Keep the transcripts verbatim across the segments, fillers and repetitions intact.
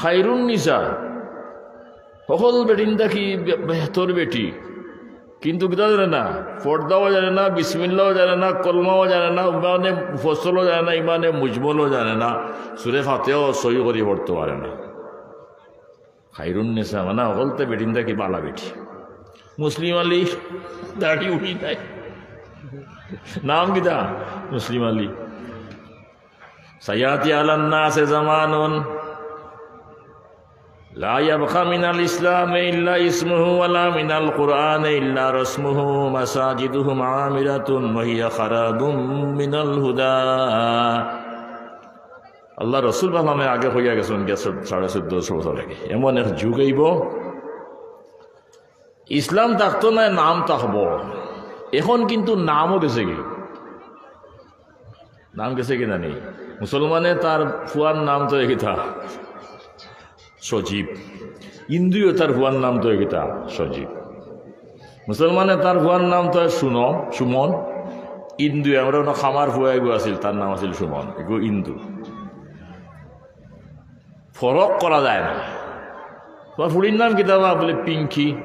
খাইরুন নিসা, হকল বেটিন থাকি বে-, বেহতর বেটি। কিন্তু কিতা জানে না, পর্দাও জানে না, বিসমিল্লাও জানে না, কলমাও জানে না, ইমানে মুফসলও জানে না, ইমানে মুজমলও জানে না, সুরে ফাতেহাও সহি করি পড়তো পারে না। খাইরুন নিসা মানে হকলতে বেটিন থাকি বালা বেটি। মুসলিম আলী, দাড়ি উড়ি নাই, নাম কিতা? মুসলিম আলী। সায়াতি আলান নাসে জামানুন লা ইয়াবকা মিনাল ইসলামে ইল্লা ইসমুহু ওয়ালা মিনাল কুরআনে ইল্লা রাসমুহু, মাসাজিদুহুম আমিরাতুন ওয়া হিয়া খারাবুম মিনাল হুদা। আল্লার রসুল বাহলামে আগে কইয়া গেছইন, গেছে সাড়ে চোদ্দশো বছর আগে, এমন এক যুগ আইবো, ইসলাম থাকতো নায়, নাম থাকবো। এখন কিন্তু নামও গেছেগি। নাম গেছেগি না নি? মুসলমানে তার ফুয়ার নাম থয় কিতা? সজীব। হিন্দুয়ে তার ফুয়ার নাম থয় কিতা? সজীব। মুসলমানে তার ফুয়ার নাম থয় সুনম, সুমন। হিন্দুয়ে, আমরা অনো খামার ফুয়া এগু আছিল, তার নাম আছিল সুমন, এগু হিন্দু। ফরক করা যায় না। তুমার ফুড়ির নাম কিতা বা? বুলে, পিঙ্কি।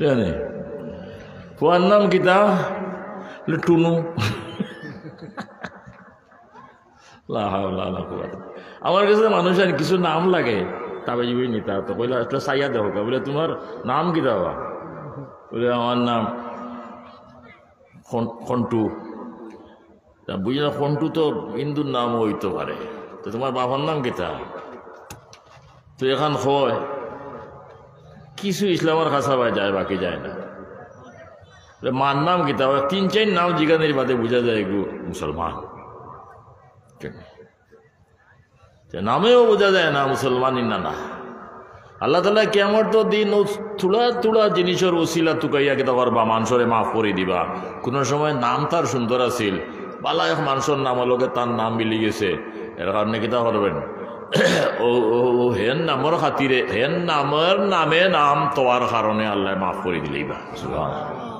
জানে? ফুয়ার নাম কিতা? বুলে, টুনু। লা হাওলা ওয়ালা কুওয়াতা। আমার গেছে মানুষ আইন কিছু নাম লাগে, তাবিজ নিতা তো কইলা, "একটা চাইয়া দেখো কা।" বুলে, "তুমার নাম কিতা বা?" বুলে, "আমার নাম খন-, খন্টু।" তা বুঝলা, খন্টু তো হিন্দুর নামও অইতো পারে। তো তুমার বাবার নাম কিতা? তো এখান কয়, কিছু ইসলামর কাছাবায় যায়, বাকি যায় না। তো মার নাম কিতা? ওই তিন চাইর নাম জিগানির বাদে বুঝা যায় এগু মুসলমান। তে নামেও বুঝা যায় না মুসলমানি না না। আল্লাহ তাআলা কিয়ামতর দিন অউ থুড়া থুড়া জিনিসর উসিলা তুকাইয়া কিতা করবা, মানষরে মাফ করি দিবা। কুনু সময় নাম তার সুন্দর আছিল, বালা এক মানষর নামর লগে তার নাম মিলি গেছে, এর কারণে কিতা করবেন? ও, ও, ও, হেন নামর খাতিরে, হেন নামর নামে নাম থওয়ার কারণে আল্লায় মাফ করি দিলাইবা। সুবহানাল্লাহ।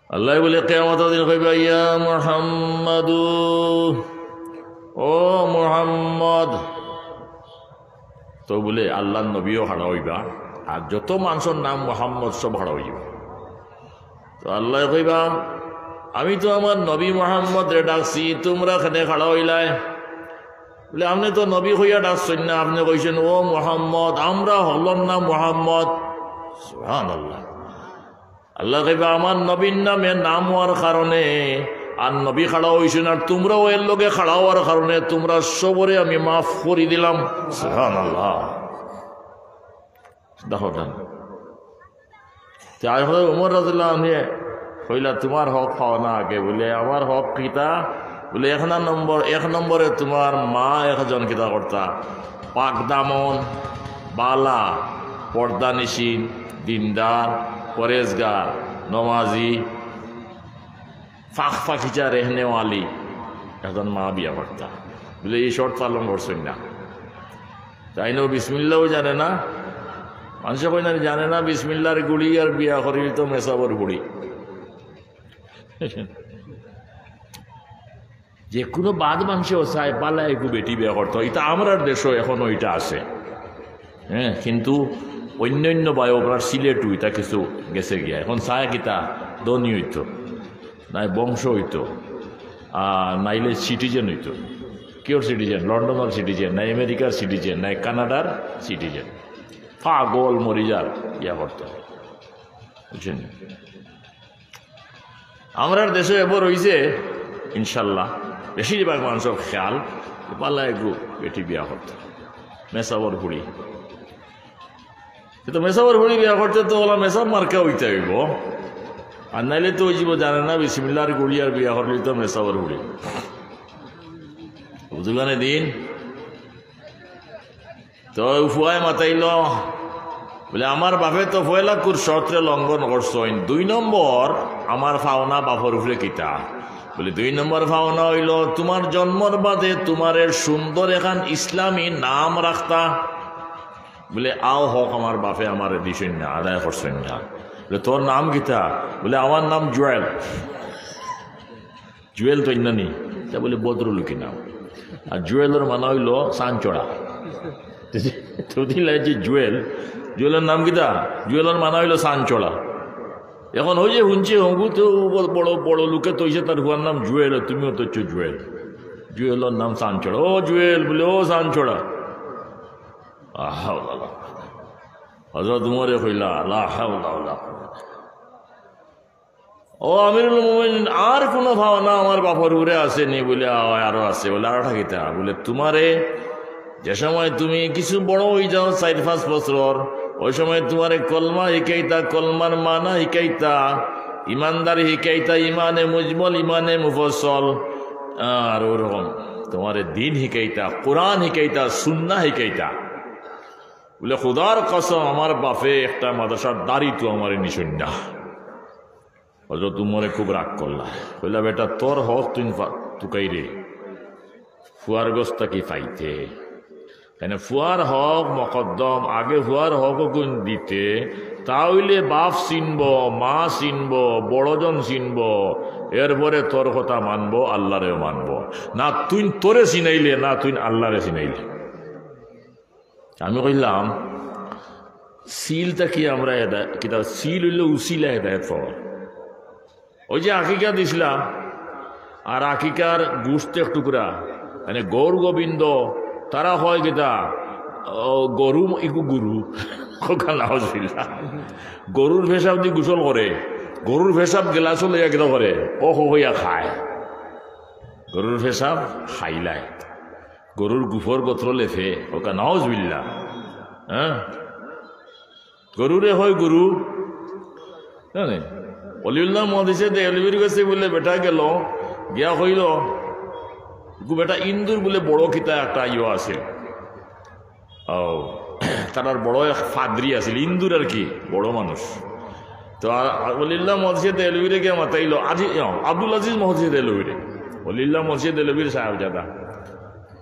আল্লায় বুলে কিয়ামতর দিন কইবা, "ইয়া মুহাম্মাদু, ও মুহাম্মদ।" তো বুলে আল্লার নবীও খাড়া অইবা, আর যত মানষর নাম মুহাম্মদ সব খাড়া অইবা। তো আল্লায় কইবা, "আমি তো আমার নবী মুহাম্মদরে ডাকছি, তুমরা কেনে খাড়া অইলায়?" বুলে, "আপনে তো নবী কইয়া ডাকছইন না, আপনে কইছইন, 'ও মুহাম্মদ, আমরা হকলর নাম মুহাম্মদ।'" সুবহানাল্লাহ। আল্লায় কইবা, "আমার নবীর নামে নাম অওয়ার কারণে আর নবী খাড়া অইছইন, আর তুমরাও এর লগে খাড়া অওয়ার কারণে তুমরা সবরে আমি মাফ করি দিলাম।" সুবহানাল্লাহ। দেখো না। তে আর হযরত উমর রাদিয়াল্লাহু আনহু কইলা, "তুমার হক পাওনা আগে।" বুলে, "আমার হক কিতা?" বুলে, "এক না নম্বর, এক নম্বরে তুমার মা একজন কিতা করতা, পাক দামন, বালা, পর্দানিশীন, দিনদার, পরেজগার, নমাজি, ফাঁক ফাঁকিচা রেহনেওয়ালি একজন মা বিয়া করতা।" বুলে, "ই শর্ত পালন করছইন না।" তাইন বিসমিল্লাও জানে না। মানষে কয় না, জানে না বিসমিল্লার গুড়ি আর বিয়া করিল তো মেসাবর বুড়ি। যে কুনু বাদ মানষেও চায়, বালা এগু বেটি বিয়া করতো। ইতা আমরার দেশো এখনো ইটা আছে। হ্যাঁ, কিন্তু অইন্য অইন্য বায়ো, আপনার সিলেটও ইতা কিছু গেছে গিয়া। এখন চায় কিতা, ধনী অইতো, নায় বংশ অইতো, আর নাইলে সিটিজেন অইতো। Cure citizen? লন্ডনর সিটিজেন, নায় আমেরিকার সিটিজেন, নায় কানাডার সিটিজেন। পাগল মরি যার ইয়া করতো। বুঝছইন? আমরার দেশো এবার অইছে, ইনশাল্লাহ, বেশিরভাগ মানষর খেয়াল, বালা এগু বেটি বিয়া করতো, মেসাবর ফুড়ি। কিন্তু মেসাবর ফুড়ি বিয়া করতে তো অলা মেসাব মার্কা অইতে অইবো, আর নাইলে তো অইযিবো জানে না বিসমিল্লার গুড়ি আর বিয়া করলে তো মেসাবর ফুড়ি। বুঝুগানে দিন তো ফুয়ায় মাতাইল, বুলে, "আমার বাপে তো পয়লা কুর শর্তরে লঙ্ঘন করছইন, দুই নম্বর আমার পাওনা বাপর উপরে কিতা?" বুলে, "দুই নম্বর পাওনা অইলো তুমার জন্মর বাদে তুমারে সুন্দর এখান ইসলামী নাম রাখতা।" বুলে, "অউ হক আমার বাপে আমারে দিছইন না, আদায় করছইন না।" বুলে, "তোর নাম কিতা?" বুলে, "আমার নাম জুয়েল।" জুয়েল তো ইন্নানি। তা বলে ভদ্রলোকই নাম। আর জুয়েলর মানে হইল সানচড়া। তো দিলাই যে জুয়েল, জুয়েলর নাম কিতা? জুয়েলর মানে হইল সানচড়া। এখন ওই যে হুনছে হগু তো বড়, বড় লোকে তো হইছে, তার হুয়ার নাম জুয়েল, তুমিও তো হচ্ছ জুয়েল। জুয়েলর নাম সানচড়া। "ও জুয়েল," বলে, "ও সানচড়া।" আহা, বাবা। হযরত উমরে কইলা, "লা হাওলা ওয়ালা কুওয়াতা।" ও আমিরুল মুমিনিন, আর কোনো পাওনা আমার বাপর উপরে আছে নি? বলে, "আ, আরো আছে।" বলে, "আরোটা কিতা?" বলে, "তোমারে যে সময় তুমি কিছু বড় হই যাও, চার পাঁচ বছর, ওই সময় তোমারে কলমা হিকাইতা, কলমার মানা হিকাইতা, ইমানদারি হিকাইতা, ইমানে মুজমল, ইমানে মুফসল, আর ওরকম তোমারে দিন হিকাইতা, কোরআন হিকাইতা, সুন্নাহ হিকাইতা।" বলে, "খুদার কসম, আমার বাপে একটা মাদ্রাসার দাড়ি তো আমারে নিছইন না।" হযরত উমরে খুব রাগ করলা, কইলা, "বেটা, তোর হক তুই পা-, তুকাইরে, ফুয়ার গছ থাকি পাইতে।" কেন ফুয়ার হক মকদ্দম, আগে ফুয়ার হক অগুন দিতে, তা অইলে বাপ চিনবো, মা চিনবো, বড়জন চিনবো, এরপরে তোর কথা মানবো, আল্লারেও মানবো। না তুই তোরে চিনাইলে, না তুই আল্লারে চিনাইলে। আমি কইলাম, সিল থাকি আমরা হেদায়-, কিতা সিল অইল উসিলা হেদায়ত পাওয়ার। ওই যে আকিকা দিছলা, আর আকিকার গোশত এক টুকরা, মানে গৌর গোবিন্দ, তারা কয় কিতা, ও, গরু, ইগু গরু, কউক্কা নাউজুবিল্লাহ। গরুর পেশাব দি গোসল করে, গরুর পেশাব গেলাসো লইয়া কিতা করে, ও হো হইয়া খায়, গরুর পেশাব খাইলায়। গরুর গুফর গতর লেফে, কউক্কা নাউজুবিল্লাহ। হ্যাঁ, গরুরে হয় গরু, জানে? অলিউল্লাহ মহদিসে দেহলভির গেছে বলে বেটা গেল, গিয়া কইল, "গু বেটা, ইন্দুর বলে বড় কিতা একটা ইয়ে আছে।" ও, তার আর বড় এক ফাদ্রি আছিল, ইন্দুর আর কি, বড় মানুষ। তো আ-, অলিউল্লাহ মহদিসে দেহলভিরে গিয়া মাতাইল, আজি-, ইয়া, আব্দুল আজিজ মহদিসে দেহলভিরে, অলিউল্লাহ মহদিসে দেহলভির সাহেবজাদা।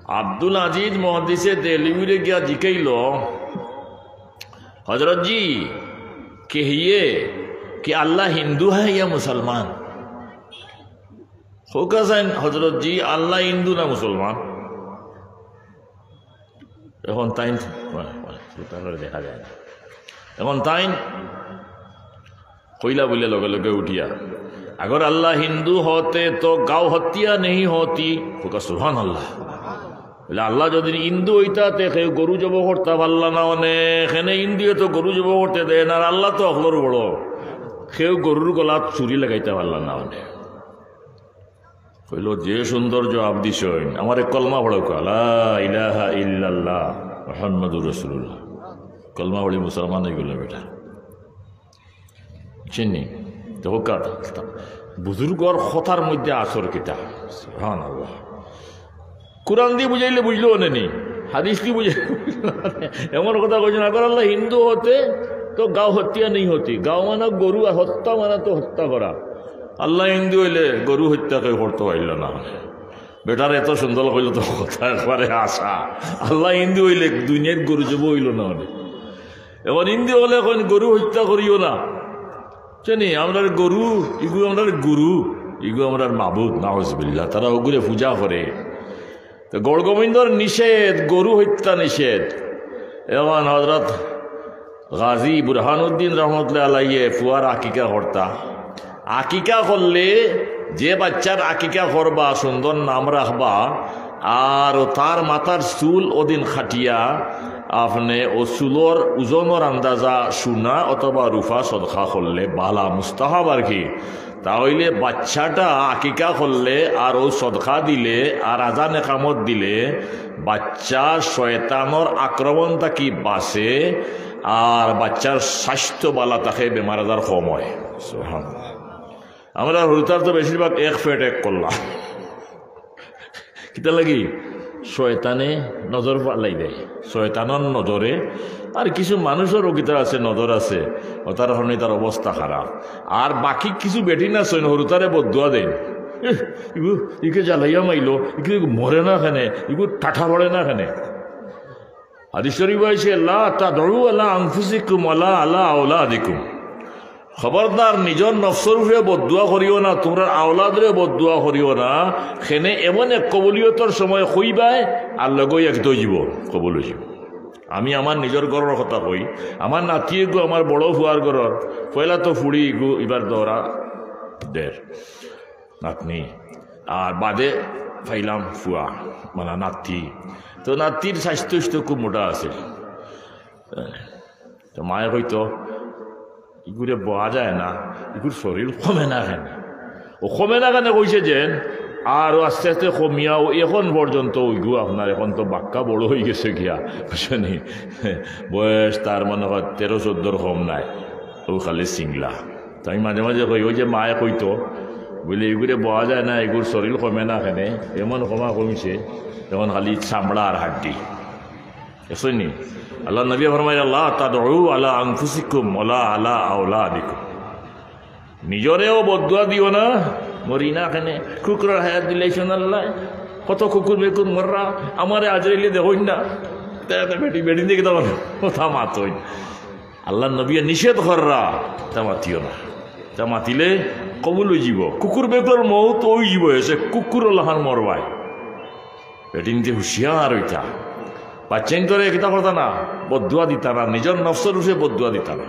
আব্দুল আজিজ মহদিসে দেহলভিরে গিয়া জিকাইল, "হজরত জি, কহিয়ে কি আল্লাহ হিন্দু হ্যায় ইয়া মুসলমান?" কউক্কা চাইন, "হজরত জি, আল্লাহ হিন্দু না মুসলমান?" এখন তাইন, দেখা যায় না। এখন তাইন কইলা বলে লগে লগে উঠিয়া, "আগর আল্লাহ হিন্দু হতে তো গাও হত্যা নেই হতি।" কউক্কা সুবহানাল্লাহ। বলে, "আল্লাহ যদি হিন্দু হইতা, তে কেউ গরু জব করতা পারলা না অনে। এখানে হিন্দুয়ে তো গরু জব করতে দেয় না, আর আল্লাহ তো হকলর বড়। কেউ গরুর গলাত ছুরি লাগাইতা পারলা না অনে।" কইল, "যে সুন্দর জবাব দিছইন, আমারে কলমা পড়াউক্কা, লা ইলাহা ইল্লাল্লাহ মুহাম্মাদুর রাসূলুল্লাহ।" কলমা পড়ি মুসলমান অইগেল বেটা। চিনি? তো কউক্কা, বুজুর্গর কথার মধ্যে আসর কিতা? সুবহানাল্লাহ। কোরআন দি বুঝাইলে বুঝলো অনে নি, হাদিস দি বুঝাইলে বুঝলো অনে। এমন কথা কইছইন, আগর আল্লাহ হিন্দু হতে তো গাও হত্যা নেই হতি। গাও মানে গরু, আর হত্যা মানে তো হত্যা করা। আল্লাহ হিন্দু অইলে গরু হত্যা কেউ করতে পারল না। বেটার এত সুন্দর কইল তো কথা একবারে হাছা। আল্লাহ হিন্দু অইলে দুনিয়ার গরু জব অইল না অনে। এখন হিন্দু অকলে কইন গরু হত্যা করিও না। চিনি, আমরার গরু, ইগু আমরার গুরু, ইগু আমরার মাবুদ, নাউজুবিল্লাহ। তারা ওগুরে পূজা করে। তো গৌর গোবিন্দর নিষেধ, গরু হত্যা নিষেধ। এখন হযরত গাজী বুরহানুদ্দিন রহমতুল্লাহ আলাইহি ফুয়ার আকিকা করতা। আকিকা করলে যে বাচ্চার আকিকা করবা, সুন্দর নাম রাখবা, আর তার মাথার চুল ওদিন কাটিয়া আপনে ও চুলর ওজনর আন্দাজা সোনা অথবা রূপা সদকা করলে বালা, মুস্তাহাব আর কি। তা অইলে বাচ্চাটা আকিকা করলে আর ও সদকা দিলে আর আজান একামত দিলে বাচ্চা শয়তানর আক্রমণ থাকি বাঁচে, আর বাচ্চার স্বাস্থ্য বালা থাকে, বেমার আজার কম অয়। সুবহানাল্লাহ। আমরা হুরুতার তো বেশিরভাগ এক ফেট এক করলা। কিতা লাগি? শয়তানে নজর ফালাই দেয়। শয়তানর নজরে, আর কিছু মানুষরও কিতা আছে, নজর আছে, ও তার কারণে তার অবস্থা খারাপ। আর বাকি কিছু বেটিন আছইন, হুরুতারে বদদোয়া দেইন, "ইহ, ইগু, ইকে জ্বালাইয়া মাইলো, ইকে মরে না কেনে, ইগু টাটা পড়ে না কেনে।" হাদিস শরীফ আইছে, "লা তাদউ আলা আনফুসিকুম ওয়ালা আলা আওলাদিকুম।" খবরদার, নিজর নফসর উপরে বদদুয়া করিও না, তুমরার আওলাদরে বদদুয়া করিও না। কেনে এমন এক কবুলিয়তর সময় কইবায়, আর লগে এক দইব, কবুল অইযিব। আমি আমার নিজর ঘরর কথা কই, আমার নাতি এগু আমার বড় ফুয়ার ঘরর, পয়লা তো ফুড়ি এগু ইবার ধরা দের নাতনি, আর বাদে পাইলাম ফুয়া, মানে নাতি। তো নাতির স্বাস্থ্য স্বাস্থ্য খুব মোটা আছে। তো মায়ে কইতো, "ইগুরে বওয়া যায় না, ইগুর শরীর কমে না কেনে?" ও কমে না কেনে কইছে যেন, আর ও আস্তে আস্তে কমিয়া ও এখন পর্যন্ত ওইগু আপনার এখন তো বাক্কা বড় অই গেছে গিয়া, বুঝছনি? বয়স তার মনে হয় তেরো চোদ্দর কম নাই, ও খালি সিংলা। তো আমি মাঝে মাঝে কই, ওই যে মায়ে কইতো, বুলে, "ইগুরে বওয়া যায় না, ইগুর শরীর কমে না কেনে?" এমন কমা কমছে, এখন খালি চামড়া আর হাড্ডি। বুঝছনি? আল্লার নবী ফরমায়, "লা তাদউ আলা আনফুসিকুম ওয়ালা আলা আওলাদিকুম।" নিজরেও বদদুয়া দিও না, মরি না কেনে, কুকুরর হায়াত দিলাইছইন আল্লায়, কত কুকুর বেকুর মররা, আমারে আজরাইলে দেখইন না, তে, তে বেটি, বেটি দেখি তখন কথা মাতইন। আল্লার নবীয়ে নিষেধ কররা, তা মাতিও না। তা মাতিলে কবুল অইযিব। কুকুর বেকুরর মউত অইযিব, এসে কুকুর লাখান মরবায়। বেটিন্তে হুঁশিয়ার অইতা। বাচ্চাইন্তরে কিতা করতা না, বদদুয়া দিতা না, নিজর নফসর উপরে বদদুয়া দিতা না।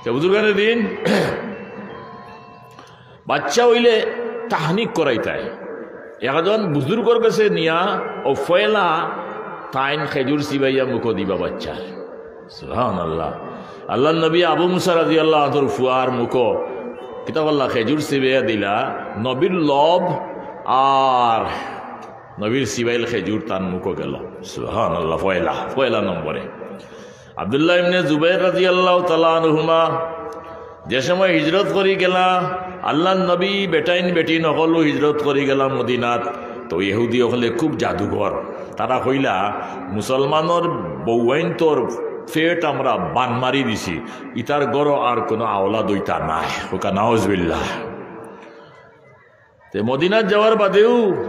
তে বুজুর্গানে দিন, বাচ্চা অইলে তাহনিক করাইতায়। একজন বুজুর্গর গেছে নিয়া ও ফয়লা তাইন খেজুর চিবাইয়া মুখো দিবা বাচ্চার। সুবহানাল্লাহ। আল্লার নবী আবু মুসা রাদিয়াল্লাহু আনহুর ফুয়ার মুখো কিতা করলা, খেজুর চিবাইয়া দিলা। নবীর লোভ আর নবীর চিবাইল খেজুর তান মুখো গেল। সুবহানাল্লাহ। পয়লা, পয়লা নম্বরে। আব্দুল্লাহ ইবনে জুবাইর রাদিয়াল্লাহু তাআলা আনহুমা যে সময় হিজরত করি গেলা, আল্লার নবী বেটাইন বেটিন হকলউ হিজরত করি গেলা মদিনাত। তো ইহুদি অকলে খুব জাদুঘর, তারা কইলা, "মুসলমানর বউয়াইন্তর পেট আমরা বান মারি দিছি, ইতার ঘরো আর কোনো আওলাদ অইতা নায়।" কউক্কা নাউজুবিল্লাহ। তে মদিনাত যাওয়ার বাদেউ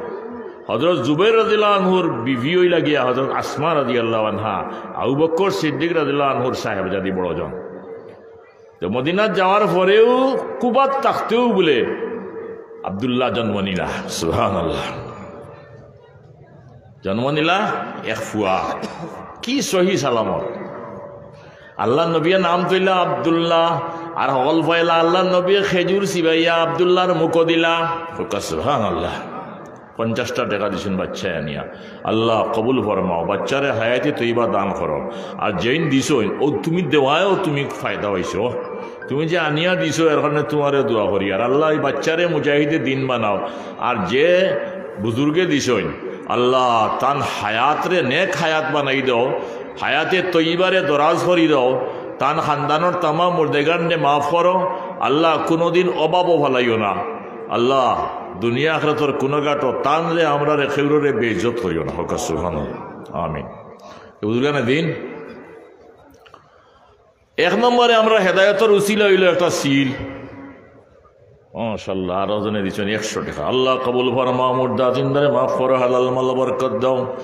হযরত জুবাইর রাদিয়াল্লাহু আনহুর বিবি অইলা গিয়া হযরত আসমা রাদিয়াল্লাহু আনহা, আবু বকর সিদ্দিক রাদিয়াল্লাহু আনহুর সাহেবজাদি বড়জন। তে মদিনাত যাওয়ার পরেউ কুবাত থাকতেউ বুলে আব্দুল্লাহ জন্ম নিলা। সুবহানাল্লাহ। জন্ম নিলা এক ফুয়া। কি সহি সালামত। আল্লার নবীয়ে নাম থইলা আব্দুল্লাহ, আর হকল পয়লা আল্লার নবীয়ে খেজুর চিবাইয়া আব্দুল্লাহর মুখো দিলা। কউক্কা সুবহানাল্লাহ। পঞ্চাশটা টেকা দিছইন বাচ্চায় আনিয়া। আল্লাহ কবুল ফরমাও, বাচ্চারে হায়াতে তৈবা দান করো। আর যেইন দিছইন, ও তুমি দেওয়ায়ও তুমি ফায়দা অইছো। তুমি যে আনিয়া দিছো, এর কারণে তুমারে দোয়া করি। আর আল্লাহ, এই বাচ্চারে মুজাহিদে দিন বানাও। আর যে বুজুর্গে দিছইন, আল্লাহ, তান হায়াতরে নেক হায়াত বানাই দেও, হায়াতে তৈবারে দরাজ করি দেও, তান খানদানর তামাম মুর্দেগানরে মাফ করো। আল্লাহ, কুনুদিন অভাবো ফালাইও না। আল্লাহ, দুনিয়া আখিরাতর কুনু ঘাটো তানরে আমরারে কেউররে বেইজ্জত করিও না। কউক্কা সুবহানাল্লাহ। আমিন। তো বুজুর্গানে দিন, এক নম্বরে আমরার হেদায়তর উসিলা অইলো একটা সিল। মাশাআল্লাহ, আরো জনে দিছইন একশো টেকা। আল্লাহ কবুল ফরমাও, মুর্দা জিন্দারে মাফ করো, হালাল মাল বরকত দাও।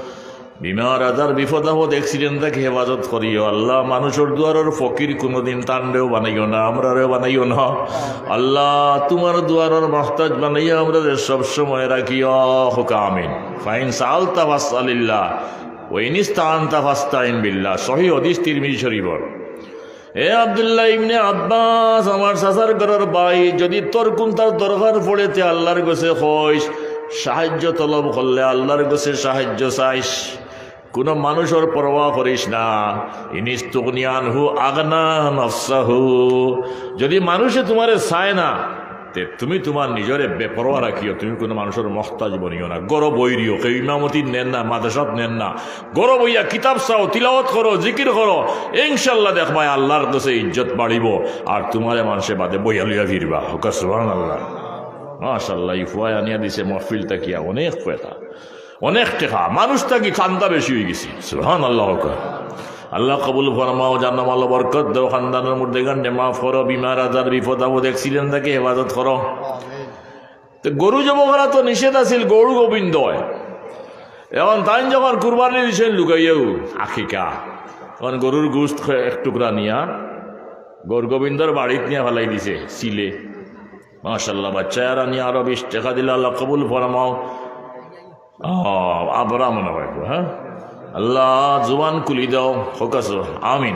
বিমার আজার বিপদ আপদ accident থাকি হেফাজত করিও। আল্লাহ, মানুষর দুয়ারর ফকির কুনুদিন তানরেও বানাইও না, আমরারেও বানাইও না। আল্লাহ, তুমার দুয়ারর মুহতাজ বানাইয়া আমরারে সব সময় রাখিও। কউক্কা আমিন। ফাইন সাআলতা ফাসআলিল্লাহ, ওয়া ইন ইস্তাআনতা ফাস্তাইন বিল্লাহ। সহিহ হাদিস তিরমিজি শরীফর। এ আব্দুল্লাহ ইবনে আব্বাস, আমার চাচার ঘরর ভাই, যদি তোর কুন্তার দরকার পড়ে তে আল্লার গেছে কইস, সাহায্য তলব করলে আল্লার গেছে সাহায্য চাইস, কুনু মানুষর পরোয়া করিস না। ইনিস্তুগনি আনহু আগনা নাফসাহু। যদি মানুষে তুমারে চায় না, তে তুমি তুমার নিজরে বেপরোয়া রাখিও, তুমি কুনু মানুষর মুহতাজ বনিও না। ঘরো বইরিও, কেউ ইমামতি নের না, মাদ্রাসাত নের না, ঘরো বইয়া কিতাব চাও, তিলাওয়াত করো, জিকির করো, ইনশাআল্লাহ দেখবায় আল্লার গেছে ইজ্জত বাড়িবো, আর তুমারে মানষে বাদে বইয়া লইয়া ফিরবা। কউক্কা সুবহানাল্লাহ। মাশাআল্লাহ, ই ফুয়ায় আনিয়া দিছে মাহফিল থাকিয়া অনেক পয়সা, অনেক টেকা, মানুষ থাকি কান্দা বেশি অইগেছে। সুবহানাল্লাহ কউক্কা। আল্লাহ কবুল ফরমাও, জানো মালো বরকত দেও, খানদানর মুর্দেগানরে মাফ করো, বিমার আজার বিপদ আপদ accident থাকি হেফাজত করো। তে গরু জবো করা তো নিষেধ আছিল, গৌর গোবিন্দ অয়। এখন তাইন যখন কুরবানি দিছইন লুকাইয়াউ আকিকা, তখন গরুর গোস্ত খ-, এক টুকরা নিয়া গৌর গোবিন্দর বাড়িত নিয়া ফালাই দিছে সিলে। মাশাআল্লাহ, বাচ্চায় আর আনিয়া আরো বিশ টেকা দিলা, আল্লাহ কবুল ফরমাও। আহ, আবরা মনে হয়, হ্যাঁ? আল্লাহ জুবান খুলি দাও, হোক আছে, আমিন।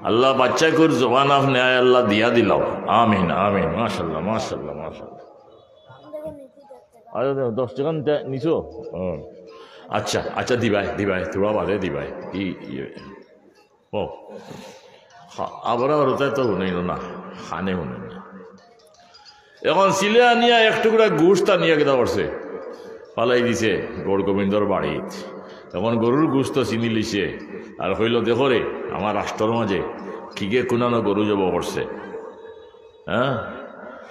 আল্লাহ বাচ্চাকুর জুবান আপনে আয় আল্লাহ দিয়া দিলাও, আমিন, আমিন। মাশাআল্লাহ, মাশাআল্লাহ, মাশাআল্লাহ। আরে দশ টেকা নিতে নিছো? হুম। আচ্ছা, আচ্ছা, দিবাই, দিবাই, থোড়া বাদে দিবাই। ই, ই, ও, খা-, আবরা হরতায় তো হুনাইল না, খানে হুনাইল না। এখন সিলে আনিয়া এক টুকরা গোস্ত আনিয়া কিতা করছে? ফালাই দিছে গৌর গোবিন্দর বাড়িত। এখন গরুর গোস্ত চিনি লিছে, আর কইল, "দেখো রে, আমার রাষ্ট্রর মাঝে কিগে কুনানো গরু জব করছে।" হ্যাঁ,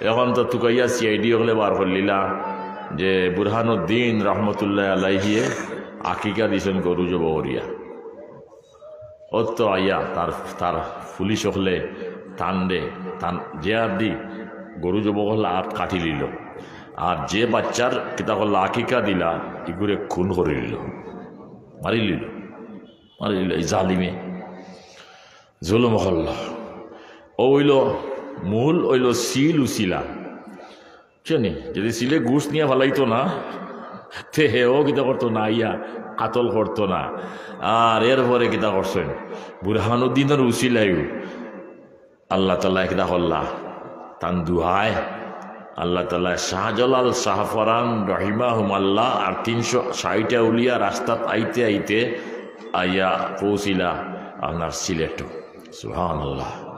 এখন তো তুকাইয়া সিআইডি হকলে বার করলিলা যে বুরহানুদ্দিন রহমতুল্লাহ আলাইহিয়ে আকিকা দিছেন গরু জব করিয়া। অত আইয়া তার, তার পুলিশ হকলে তান দে, তান যে আর দি গরু জব করলা আর কাটি লিল। আর যে বাচ্চার কিতা করলা আকিকা দিলা, ইগুরে খুন করি লিল, মারি লিল, মারি লিল, এই জালিমে জুলুম করল। ও অইল মূল অইল সিল উসিলা। বুঝছনি? যদি সিলে গোস্ত নিয়া ফালাইতো না, তে হেও কিতা করতো না, ইয়া কাতল করতো না। আর এরপরে কিতা করছেন? বুরহানুদ্দিনর উসিলায়ও আল্লাহ তাআলায় কিতা করলা? তান দুহায় আল্লাহ তাআলায় শাহজালাল শাহপরান রহিমাহুমাল্লাহ আর তিনশো ষাইট আউলিয়া রাস্তাত আইতে আইতে আইয়া পৌঁছিলা আপনার সিলেটো। সুবহানাল্লাহ।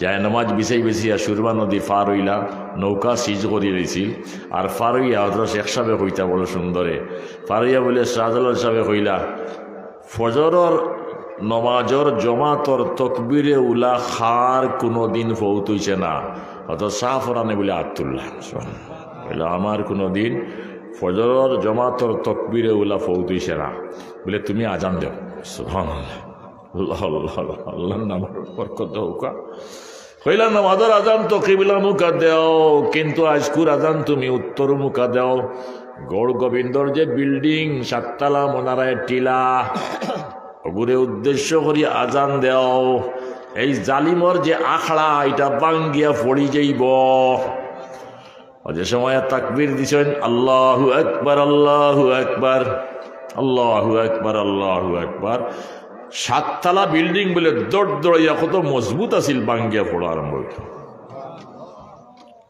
যায় নামাজ বিছাই বিছিয়া সুরমা নদী পার অইলা, নৌকা সিজ করি দিছিল। আর পার অইয়া হযরত শেখ সাহেবে কইতা বড় সুন্দরে, পার অইয়া বলে শাহজালাল সাহেবে কইলা, "ফজরর নমাজর জমাতর তকবীরে উলা কার কুনুদিন ফৌত অইছে না।" হযরত শাহপরানে বলে আত তুললা। বলে, "আমার কুনুদিন ফজরর জমাতর তকবীরে উলা ফৌত অইছে না।" বলে, "তুমি আজান দেও।" সুবহানাল্লাহ। আল্লাহ, আল্লাহ, আল্লাহ, আল্লাহর নামর বরকত দেও কা। কইলা, "নামাজর আজান তো কিবলা মুখা দেও, কিন্তু আইজকুর আজান তুমি উত্তর মুখা দেও। গৌর গোবিন্দর যে বিল্ডিং, সাততলা মনারায় টিলা, ওগুরে উদ্দেশ্য করি আজান দেও। এই জালিমর যে আখড়া, এটা ভাঙ্গিয়া পড়ি যাইব।" ও যে সময় তাকবীর দিছেন, "আল্লাহু আকবার, আল্লাহু আকবার, আল্লাহু আকবার, আল্লাহু আকবার।" সাততলা বিল্ডিং বলে দৌড় দৌড়াইয়া কত মজবুত আছিল, ভাঙ্গিয়া পড়া আরম্ভ অইল।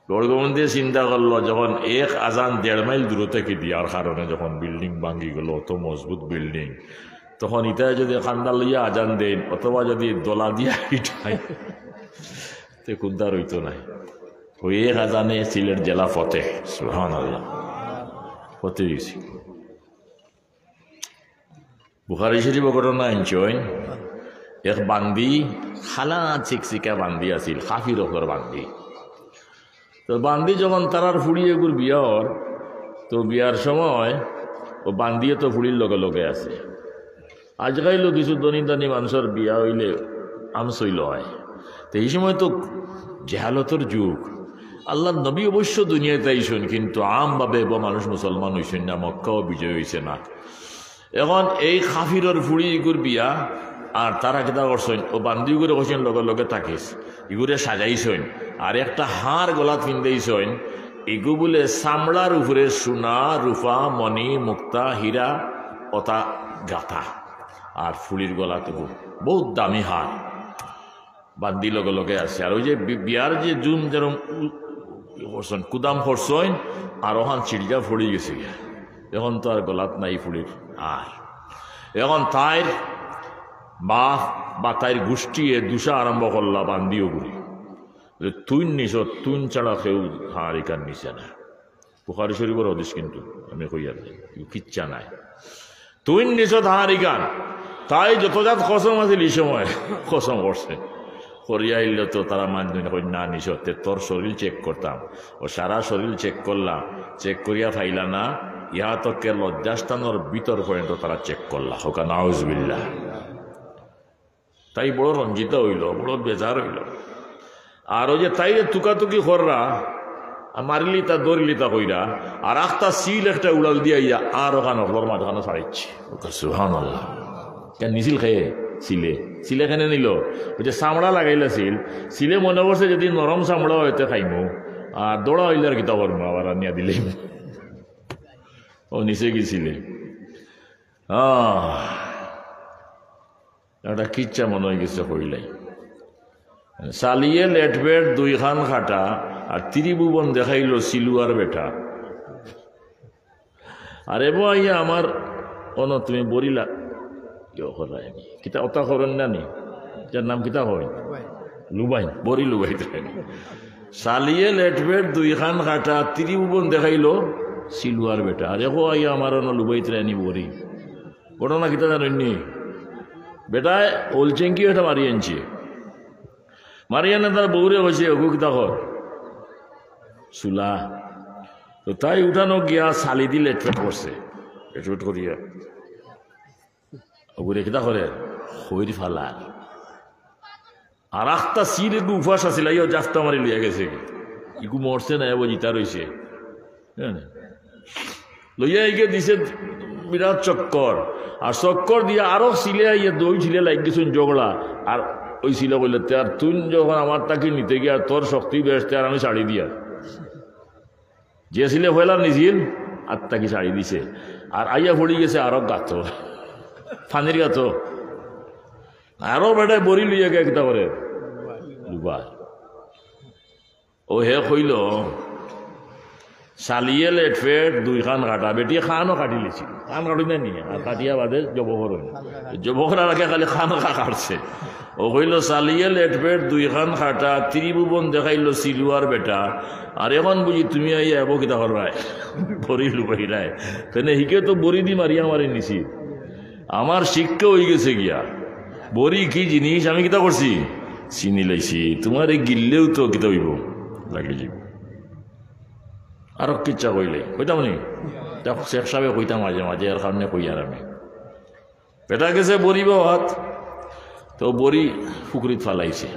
গৌর গোবিন্দে চিন্তা করলো, যখন এক আজান দেড় মাইল দূরে থেকে দিয়ার কারণে যখন বিল্ডিং ভাঙ্গি গেল, অত মজবুত বিল্ডিং, তখন ইটায় যদি কান্দা লইয়া আজান দেন অথবা যদি দলা দিয়া ইটায়, তে কুন্তা রইতো নাই। ওই এক আজানে সিলেট জেলা ফতেহ। সুবহানাল্লাহ। ফতেহ হইছে। বুখারী শরীফ ঘটনা আনছইন, এক বান্দি, খালা চিকচিকা বান্দি আছিল, কাফির অকলর বান্দি। তো বান্দি যখন তারার ফুড়ি এগুর বিয়া অর, তো বিয়ার সময় ও বান্দিয়ে তো ফুড়ির লগে লগে আছে। আজকাইলও কিছু ধনী ধনী মানুষর বিয়া অইলে আমসইল হয়। তো এই সময় তো জেহালতর যুগ। আল্লাহর নবী অবশ্য দুনিয়াত আইছইন, কিন্তু আমভাবে বা মানুষ মুসলমান অইছইন না, মক্কাও বিজয় অইছে না। এখন এই কাফিরর ফুড়ি ইগুর বিয়া, আর তারা কিতা করছইন, ও বান্দি ইগুরে কইছইন, "লগে লগে থাকিস।" ইগুরে সাজাইছইন, আর একটা হার গলাত পিন্দাইছইন, ইগু বুলে চামড়ার উপরে সোনা, রূপা, মণি, মুক্তা, হীরা, ওতা গাথা, আর ফুড়ির গলাত ইগু বহুত দামি হার। বান্দি লগে লগে আছে। আর ওই যে বি-, বিয়ার যে জুম যেরম উ-, উ-, করছইন, কুদাম করছইন, আর ওখান ছিড়িয়া পড়ি গেছে গিয়া। এখন তো আর গলাত নাই ফুড়ির আর। এখন তাইর বাপ বা তাইর গোষ্ঠীয়ে দুষা আরম্ভ করলা বান্দি ইগুরে। যে তুইন নিছত, তুইন ছাড়া কেউ হার ইখান নিছে না। বুখারী শরীফর হাদিস কিন্তু, আমি কইয়ার, কিচ্ছা নাই। তুইন নিছত হার ইখান। তাই যত জাত কসম আছিল এই সময় কসম করছে। করিয়া আইলে তো তারা মানজনে কইন, "না নিছত, তে তোর শরীর চেক করতাম।" ও সারা শরীর চেক করলা, চেক করিয়া পাইলা না, ইয়া তককে লজ্জাস্থানর ভিতর পর্যন্ত তারা চেক করলা। হোকা নাউজুবিল্লাহ। তাই বড় রঞ্জিতা অইল, বড় বেজার অইল। আর ওই যে তাইরে তুকাতুকি কররা, আর মারিলিতা, ধরিলিতা কইরা, আর আখতা সিল একটা উড়াল দিয়া ইয়া, আর ওখান হকলর মাঝখানো ছাড়িছে। সুবহানাল্লাহ। কেন নিছিল খেয়ে? সিলে, সিলে কেনে নিল? ওই যে চামড়া লাগাইলা সিল, সিলে মনে করছে যদি নরম চামড়া অয় তে খাইমু, আর দড়া অইলে আর কিতা করমু, আবার আনিয়া দিলে। ও নিচে গেছিলে। আহ, একটা কিচ্ছা মনে অই গেছে কইলাই। চালিয়ে লেটপেট দুইখান কাটা, আর ত্রিভুবন দেখাইল সিলুয়ার বেটা। আরে বো আইয়া আমার অন তুমি বরিলা। কেউ করায়নি। কিতা অতা করেন না নি? যার নাম কিতা হয়? লুবাইন, বড়ি লুবাইত রায়নি। চালিয়ে লেটপেট দুইখান কাটা, ত্রিভুবন দেখাইল সিলুয়ার বেটা। আরে কো আইয়া আমার অন লুবাইত রায়নি বড়ি। ঘটনা কিতা জানইন নি? বেটায় ওলচেঙ্কি একটা মারি আনছে। মারি আনে তার বউরে কইছে, "ওগু কিতা কর?" চুলা। তো তাই উঠানো গিয়া চালি দি লেটপেট করছে। লেটপেট করিয়া। ওগুরে কিতা করে? খইর ফালার। আর আখতা সিল এগু উপাস আছিল, আইয়া জাফতা মারি লইয়া গেছে। ইগু মরছে না, এবার জিতা রইছে। হ্যাঁ। লইয়া আইগে দিছে বিরাট চক্কর। আর চক্কর দিয়া আরো সিলে আইয়া দুই সিলে লাগ গেছইন ঝগড়া। আর ওই সিলে কইলে, "তে আর তুই যখন আমার তাকে নিতে গিয়া তোর শক্তি বেশ, তে আর আমি ছাড়ি দিয়া।" যে সিলে পয়লা নিছিল, আর তাকে ছাড়ি দিছে। আর আইয়া পড়ি গেছে আরো গাতো, পানির গাতো। আরো বেটায় বড়ি লইয়া গিয়া কিতা করে? ডুবা। ও হে কইল, "চালিয়ে লেটপেট দুইখান কাটা", বেটি খানও কাটি লিছিল। খান কাটি না নিয়ে, আর কাটিয়া বাদে জব করইন। জব করার আগে খালি খান কা-, কাটছে। ও কইল, "চালিয়ে লেটপেট দুইখান কাটা, ত্রিভুবন দেখাইল সিলুয়ার বেটা। আর এখন বুঝি তুমি আইয়া এবো কিতা কররায়? বড়ি লুবাইরায়।" তেনে হিকে তো বড়ি দি মারিয়া মারি নিছি। আমার শিক্ষা অই গেছে গিয়া। বড়ি কি জিনিস আমি কিতা করছি? চিনি লাইছি। তোমারে গিললেও তো কিতা অইব? লাগি যাইব। আরো কিচ্ছা কইলে, কইতাম নি? তা শেখ সাহেবে কইতাম মাঝে মাঝে, এর কারণে কই আর আমি। বেটা গেছে বড়ি বাওয়াত, তো বড়ি পুকুরিত ফালাইছে।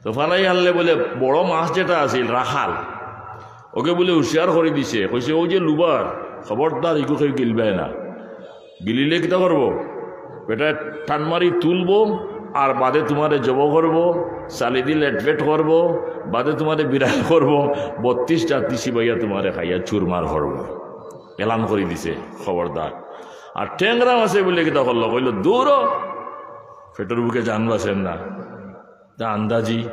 তো ফালাই আনলে বলে বড় মাছ যেটা আছিল, রাখাল, ওকে বলে হুঁশিয়ার করি দিছে, কইছে, "ওই যে লুবার, খবরদার ইগু কেউ গিলবায় না।" গিলিলে কিতা করব? বেটায় টান মারি তুলব, আর বাদে তোমারে জব করব, চালি দি লেটপেট করব, বাদে তোমারে বিড়াল করব, বত্রিশ জাতি চিবাইয়া তোমারে খাইয়া চুরমার করব। এলান করি দিছে, খবরদার। আর টেংরা মাছে বলে কিতা করল, কইল, "দূর হ, পেটর ভুকে জান বাঁচের না, তা আন্দাজি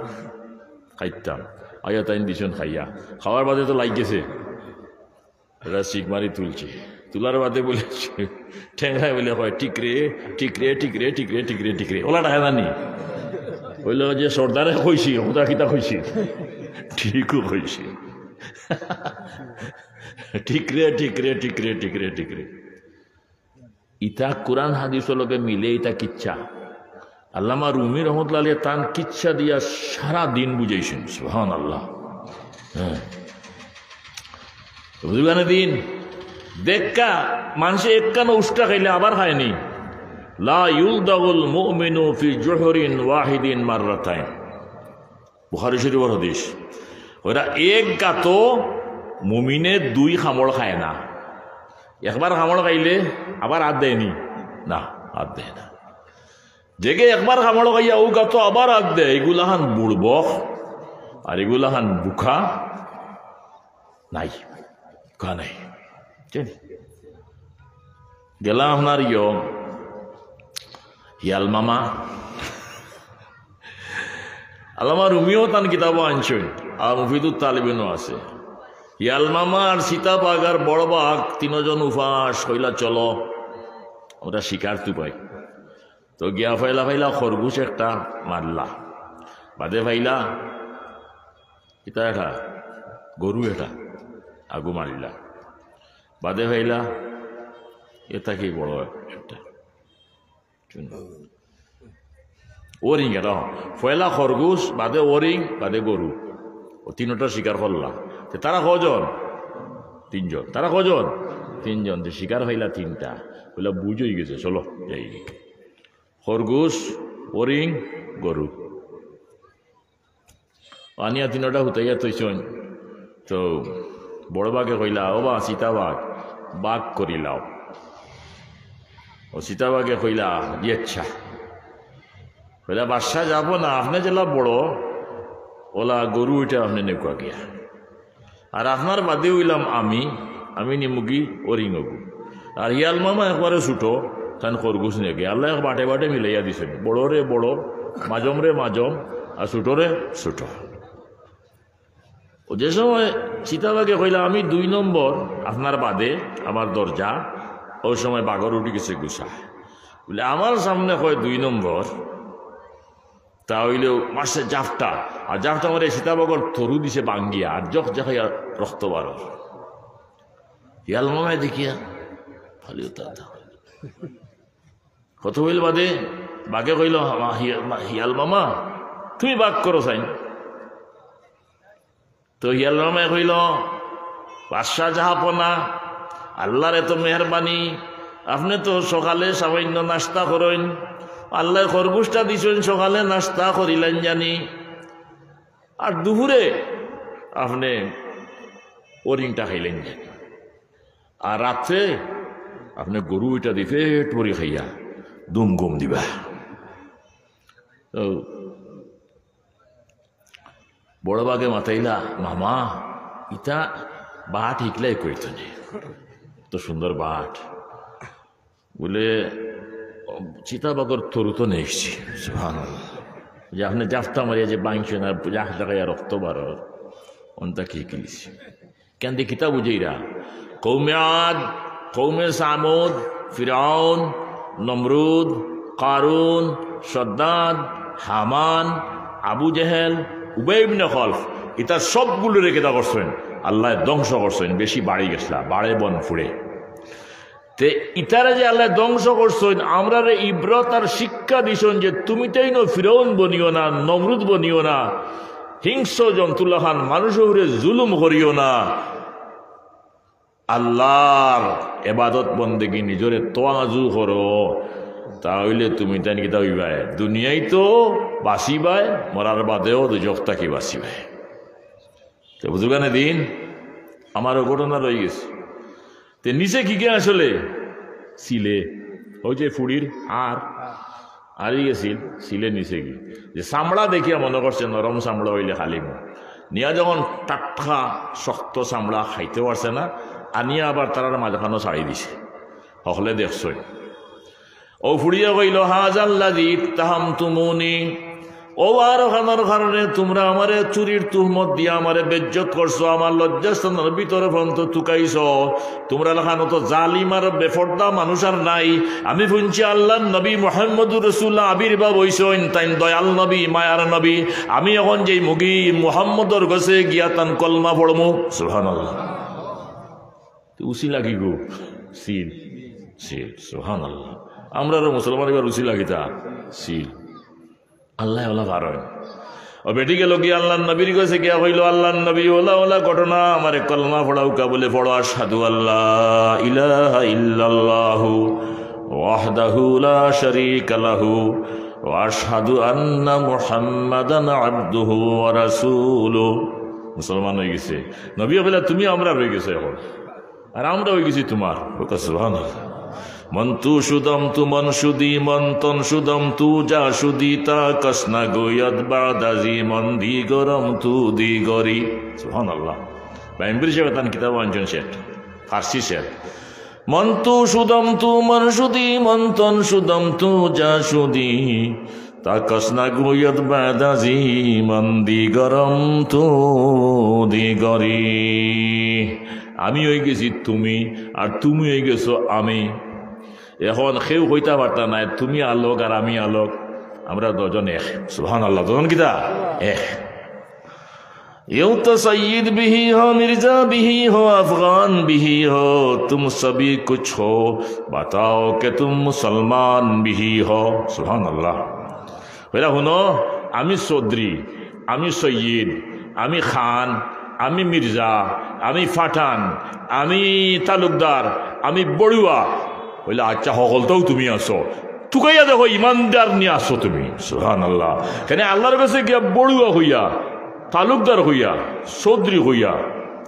খাইতাম।" আইয়া তাইন দিছইন খাইয়া, খাওয়ার বাদে তো লাগ গেছে। এটা চিক মারি তুলছে। তুলার বাদে বলে, টেংরায় বলে কয়, "টিকরে, টিকরে, টিকরে, টিকরে, টিকরে, টিকরে।" ওলা ডাকে জানি। কইল যে, "সর্দারে কইছি, ওটা কিতা কইছি?" ঠিকও কইছি। "টিকরে, টিকরে, টিকরে, টিকরে, টিকরে।" ইতা কোরআন হাদিসর লগে মিলে ইতা কিচ্ছা। আল্লামা রুমি রহমতুল্লাহ আলাইহি তান কিচ্ছা দিয়া সারা দিন বুঝাইছইন। সুবহানাল্লাহ। হ্যাঁ। বুঝবানে দিন। দেখা, মানষে একখান উষ্টা খাইলে আবার খায়নি। লা ইউলদাগুল মুমিনু ফি জুহরিন ওয়াহিদিন মাররাতাইন। বুখারী শরীফর হাদিস। ওরা এক গাতো মুমিনে দুই কামড় খায় না। একবার কামড় খাইলে আবার আত দেয়নি? না, আত দেয় না। যেগে একবার কামড় খাইয়া ও গাতো আবার আত দেয়, ইগুলাখান বুড়বক, আর ইগুলাখান বুকা নাই, বুকা নাই। বুঝছেন? গেলাম আপনার ইয়ো, হিয়াল মামা। আল্লামা রুমিও তান কিতাবও আনছইন, আর মুফিদুত তালিবিনও আছে। হিয়াল মামা আর চিতা বাঘ আর বড় বাঘ তিনজন উপাস কইলা, "চলো, আমরা শিকার তুপাই।" তো গিয়া ফাইলা ফাইলা খরগোশ একটা মারলা, বাদে ফাইলা কিতা এটা, গরু এটা আগু মারিলা, বাদে ফাইলা এটা কি বড় একটা ওরিং এটা, হ্যাঁ। পয়লা খরগোশ, বাদে ওরিং, বাদে গরু। ও তিনটা শিকার করলা। তে তারা কজন? তিনজন। তারা কজন? তিনজন। তে শিকার পাইলা তিনটা। কইলা, "বুঝ অই গেছে, চলো, যাই।" খরগোশ, ওরিং, গরু। আনিয়া তিনটা হুতাইয়া থইছইন। তো বড় বাঘে কইলা, "ও বা, চিতা বাঘ, বাঘ করিলাও।" ও চিতা বাঘে কইলা, "জি আচ্ছা।" বলে, "বাদশা যাবো না, আপনে যেলা বড়, ওলা গরু ওইটা আপনে নেউক্কা গিয়া। আর আপনার বাদে অইলাম আমি, আমি নিমুগি অরিং অগু। আর হিয়াল মামা একবারে ছুটো, তান খরগোশ নেউক্কা।" আল্লায় এক বাটে বাটে মিলাইয়া দিছইন, বড়রে বড়, মাজমরে মাজম, আর ছুটোরে ছুটো। ও যে সময় চিতাবাঘে কইলা, "আমি দুই নম্বর, আপনার বাদে আমার দরজা", ওই সময় বাঘর উঠি গেছে গুসা। বলে, "আমার সামনে কয় দুই নম্বর, তা অইলেও মারছে জাফটা, আর জাফটা মারে চিতাবাঘর তরু দিছে ভাঙ্গিয়া, আর জখ জাখাইয়া রক্ত বারর।" হিয়াল মামায় দেখিয়া ফালিও তা তা। কত অইল বাদে বাঘে কইল, "মা-, হিয়া-, মা-, হিয়াল মামা, তুমি বাঘ করো চাইন।" তো হিয়াল মামায় কইল, "বাদশা জাহাপনা, আল্লাহর এত মেহেরবানি, আপনে তো সকালে সামান্য নাস্তা করইন, আল্লায় খরগোশটা দিছইন, সকালে নাস্তা করিলাইন জানি, আর দুপুরে আপনে অরিংটা খাইলাইন জানি, আর রাত্রে আপনে গরু ওইটা দি পেট ভরি খাইয়া দুম ঘুম দিবা।" তো বড় বাঘে মাতাইলা, "মামা, ইতা বাট হিকলাই কইতো নে, তো সুন্দর বাট।" বলে, "চিতাবাঘর তরু তো নেইছি।" সুবহানাল্লাহ। যে আপনে জাফটা মারিয়া যে ভাঙছে না, জাফ লাগাইয়া রক্ত বারর, অনটা কি কিলিছি? কেন দিয়ে কিতা বুঝাইরা? কৌমে আদ, কৌমে সামুদ, ফিরাউন, নমরুদ, কারুন, সদ্দাদ, হামান, আবু জেহেল, উবাই ইবনে খলফ, ইতা সবগুলোরে কিতা করছইন? আল্লায় ধ্বংস করছইন, বেশি বাড়ি গেছলা, বাড়ে বন ফুড়ে। তে ইতারে যে আল্লায় ধ্বংস করছইন, আমরারে ইবরত আর শিক্ষা দিছইন যে তুমি তাইন ফিরাউন বনিও না, নমরুদ বনিও না, হিংস্র জন্তুলাখান মানুষর উপরে জুলুম করিও না। আল্লাহর এবাদত বন্দেগি নিজরে তোয়াজু করো, তা অইলে তুমি তাইন কিতা অইবায়? দুনিয়াত তো বাঁচিবায়, মরার বাদেও দুজখ থাকি বাঁচিবায়। তো বুজুর্গানে দিন, আমার অউ ঘটনা রই গেছে। তে নিছে কিগিয়ে আসলে? সিলে। ওই যে ফুড়ির আর, আরি গেছিল, সিলে নিছে গি। যে চামড়া দেখিয়া মনে করছে নরম চামড়া অইলে খালি মুখ। নিয়া যখন টাটকা শক্ত চামড়া খাইতে পারছে না, আনিয়া আবার তারার মাঝখানো ছাড়ি দিছে। হকলে দেখছইন। অউ ফুড়িয়ে কইল, "হাযাল্লাযী ইত্তাহামতুমুনি।" অউ আরোখানর কারণে তুমরা আমারে চুরির তুহমত দিয়া আমারে বেইজ্জত করছো, আমার লজ্জাস্থানর ভিতরে ফন্ত তুকাইছো। তুমরার লাখান অত জালিম আর বেফর্দা মানুষ আর নাই। আমি হুনছি আল্লাহর নবী মুহাম্মদুর রাসূলুল্লাহ আবির্ভাব অইছইন, তাইন দয়াল নবী, মায়ার নবী। আমি অখন যাইমুগি মুহাম্মদর গেছে গিয়া তান কলমা পড়মু। সুবহানাল্লাহ। তো উসি লাগি গো, সিল, সিল, সুবহানাল্লাহ। আমরারও মুসলমান এবার উসি লাগিতা, সিল। আল্লায় ওলা পারইন। ও বেটি গেল গিয়া আল্লাহর নবীর গেছে গিয়া কইল, "আল্লাহর নবী, ওলা ওলা ঘটনা, আমারে কলমা পড়াউক্কা।" বলে, "পড়ো, আশহাদু আল্লা ইলাহা ইল্লাল্লাহু ওয়াহদাহু লা শারীকা লাহু ওয়া আশহাদু আন্না মুহাম্মাদান আবদুহু ওয়া রাসূলুহু।" মুসলমান অই গেছে। নবী কইলা, "তুমি আমরার অই গেছো অখন।" আর আমরা অই গেছি তুমার। কউক্কা সুবহানাল্লাহ। মন তু শুদম তু মন শুদি, মন তন শুদম তু যা শুদি, তা কস না গোয়ত বাদাজি, মন দি গরম তু দি গরি। সুবহানাল্লাহ। বাইম্বির সাহেব তান কিতাব আনছইন শেঠ, ফার্সি শেঠ। মন তু শুদম তু মন শুদি, মন তন শুদম তু যা শুদি, তা কস না গোয়ত বাদাজি, মন দি গরম তু দি গরি। আমি অই গেছি তুমি, আর তুমি অই গেছো আমি। অখন কেউ কইতা পারতা নায়, তুমি আলোক আর আমি আলোক, আমরা দুইজন এক। সুবহানাল্লাহ, দুইজন কিতা? এক। یوں تو سید بھی ہو، مرزا بھی ہو، افغان بھی ہو، تم سبھی کچھ ہو، بتاؤ کہ تم مسلمان بھی ہو۔ সুবহানাল্লাহ। কইলা, হুনো, আমি চৌধুরী, আমি সৈয়দ, আমি খান, আমি মির্জা, আমি পাঠান, আমি তালুকদার, আমি বড়ুয়া। কইলা, আচ্ছা, হকলতাউ তুমি আছো। তুকাইয়া দেখো, ইমানদার নি আছো তুমি। সুবহানাল্লাহ। কেনে আল্লাহর গেছে গিয়া বড়ুয়া কইয়া, তালুকদার কইয়া, চৌধুরী কইয়া,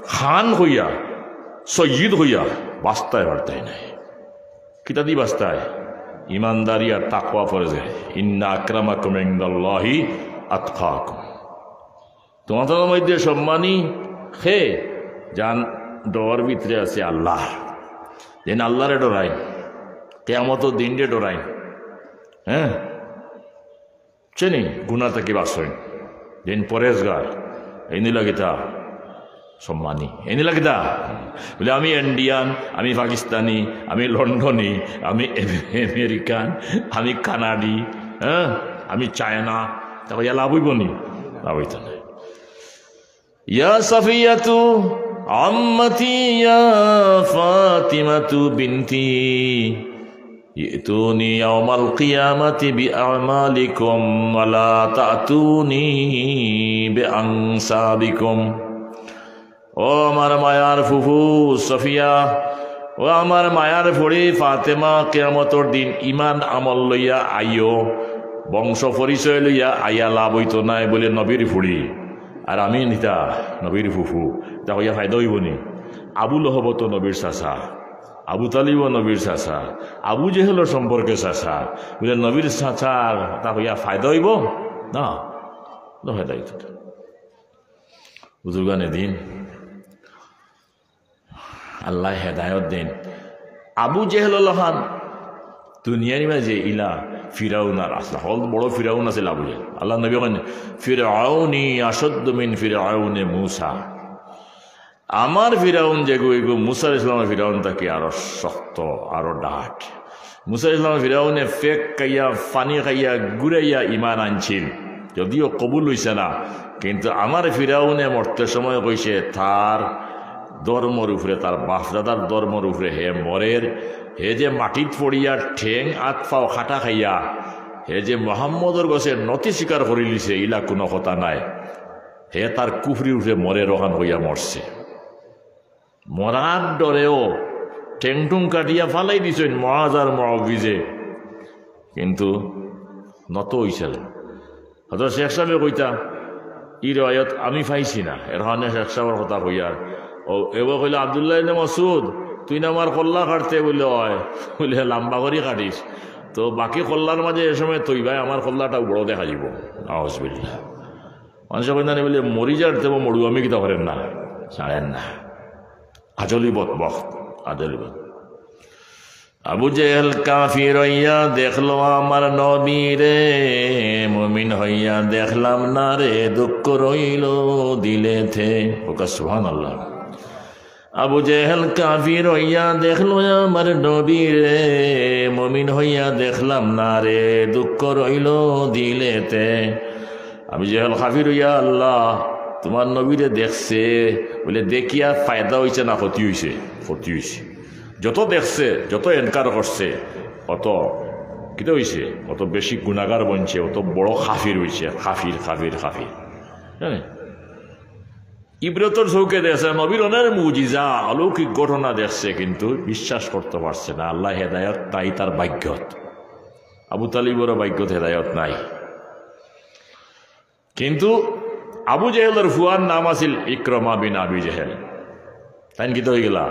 খান কইয়া, সৈয়দ কইয়া, বাঁচতায় পারতায় নায়। কিতা দি বাঁচতায়? ইমানদারি আর তাকওয়া ফরজ। ইন্না আকরামাকুম ইনদাল্লাহি আতকাকুম। তোমাদের মধ্যে সম্মানী হে, যান ডর ভিতরে আছে আল্লাহ, যেন আল্লাহরে ডরাই, কিয়ামতর দিনরে ডরাই। হ্যাঁ, চিনি গুনা থাকি বাঁচইন, যেন পরেজগার। এইন অইলা কিতা? সম্মানী। এইন অইলা কিতা? বলে, "আমি ইন্ডিয়ান, আমি পাকিস্তানি, আমি লন্ডনি, আমি এম-, আমেরিকান, আমি কানাডি, হ্যাঁ, আমি চায়না।" তা কইয়া লাভ অইবো নি? লাভ অইতো না। ইয়া সাফিয়াতু আম্মাতি ইয়া ফাতিমাতু বিনতি, ইতুনি ইয়াউমাল কিয়ামাতি বিআমালিকুম ওয়ালা তাতুনি বিআনসাবিকুম। ও আমার মায়ার ফুফু সফিয়া, ও আমার মায়ার ফুড়ি ফাতেমা, কিয়ামতর দিন ইমান আমল লইয়া আইও, বংশ পরিচয় লইয়া আইয়া লাভ অইতো নায় বলে নবীর ফুড়ি। আর আমি নিতা নবীর ফুফু, তা কইয়া ফায়দা অইবো নি? আবু লহব তো নবীর চাচা, আবু তালিবও নবীর চাচা, আবু জেহেলর সম্পর্কে চাচা, বলে নবীর চাচার তা কইয়া ফায়দা অইবো না, না ফায়দা অইতো না। বুজুর্গানে দিন, আল্লায় হেদায়ত দেইন। আবু জেহেল অলাখান দুনিয়ার মাঝে ইলা ফিরাউন আর আসলা, হকল বড় ফিরাউন আছিল আবু জেহেল। আল্লার নবী কইন, "ফিরআউনি আশাদ্দু মিন ফিরআউনে মুসা।" আমার ফিরাউন যেগু, এগু মুসা আলাইহিস সালামর ফিরাউন থাকি আরো শক্ত, আরো ডাট। মুসা আলাইহিস সালামর ফিরাউনে ফেক খাইয়া, পানি খাইয়া, গুড়াইয়া ইমান আনছিল, যদিও কবুল অইছে না, কিন্তু আমার ফিরাউনে মরতে সময় কইছে, তার ধর্মর উপরে, তার বাফদাদার ধর্মর উপরে হে মরের। হে যে মাটিত পড়িয়া ঠেং আত পাও কাটা খাইয়া, হে যে মোহাম্মদর গেছে নতি স্বীকার করিলিছে, ইলা কুনু কথা নায়। হে তার কুফরির উপরে মরের, অখান কইয়া মরছে। মরার ডরেও ঠেং-ঠুং কাটিয়া ফালাই দিছইন মুআজ আর মুআউবিজে, কিন্তু নত অইছে না। হজরত শেখ সাবে কইতা, ই রেওয়ায়ত আমি পাইছি না, এর কারণে শেখ সাবর কথা কইয়ার। ও, এবার কইলা, "আব্দুল্লাহ ইবনে মাসউদ, তুই না আমার কল্লা কাটতে?" বলে, "অয়।" বলে, "লাম্বা করি কাটিস, তো বাকি কল্লার মাঝে এ সময় তৈবায় আমার কল্লাটাও বড় দেখা যাইবো।" নাউজুবিল্লাহ। মানষে কইন না নি বলে, "মরি যার তেবো মরু, আমি কিতা করেন না, ছাড়েন না।" আজলি বদবখত, আজলি বদ। আবু জেহেল কাফির অইয়া দেখলো আমার নবীরে, মুমিন হইয়া দেখলাম না রে, দুঃখ রইল দিলেতে। ওকা সুবহানাল্লাহ। আবু জেহেল কাফির অইয়া দেখলো আমার নবীরে, মুমিন হইয়া দেখলাম না রে, দুঃখ রইল দিলেতে। আবু জেহেল কাফির অইয়া, "আল্লাহ, তোমার নবীরে দেখছে, বলে দেখিয়া ফায়দা অইছে না ক্ষতি অইছে?" ক্ষতি অইছে। যত দেখছে, যত এনকার করছে, অত কিতা অইছে? অত বেশি গুনাগার বনছে, অত বড় কাফির অইছে, কাফির, কাফির, কাফির। জানে? ইব্রতর চউখে দেখছে, নবীর অনেক মুজিজা, অলৌকিক ঘটনা দেখছে, কিন্তু বিশ্বাস করতে পারছে না। আল্লায় হেদায়ত নাই তার ভাগ্যত, আবু তালিবরও ভাগ্যত হেদায়ত নাই। কিন্তু আবু জেহেলর ফুয়ার নাম আছিল ইকরামা বিন আবি জেহেল। তাইন কিতা অইগেলা?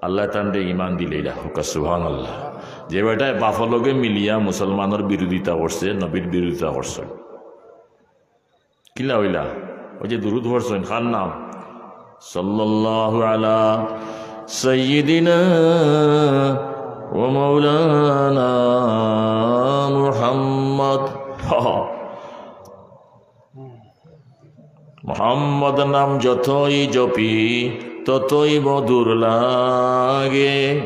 আল্লায় তানরে ইমান দিলাইলা। ওকা সুবহানাল্লাহ। যে বেটায় বাফর লগে মিলিয়া মুসলমানর বিরোধিতা করছে, নবীর বিরোধিতা করছে। কিলা অইলা? ওই যে দুরুদ পড়ছইন, কার নাম? সাল্লাল্লাহু আলা সাইয়্যিদিনা ওয়া মাওলানা মুহাম্মদ। মোহাম্মদ নাম যতই জপি, ততই মধুর লাগে।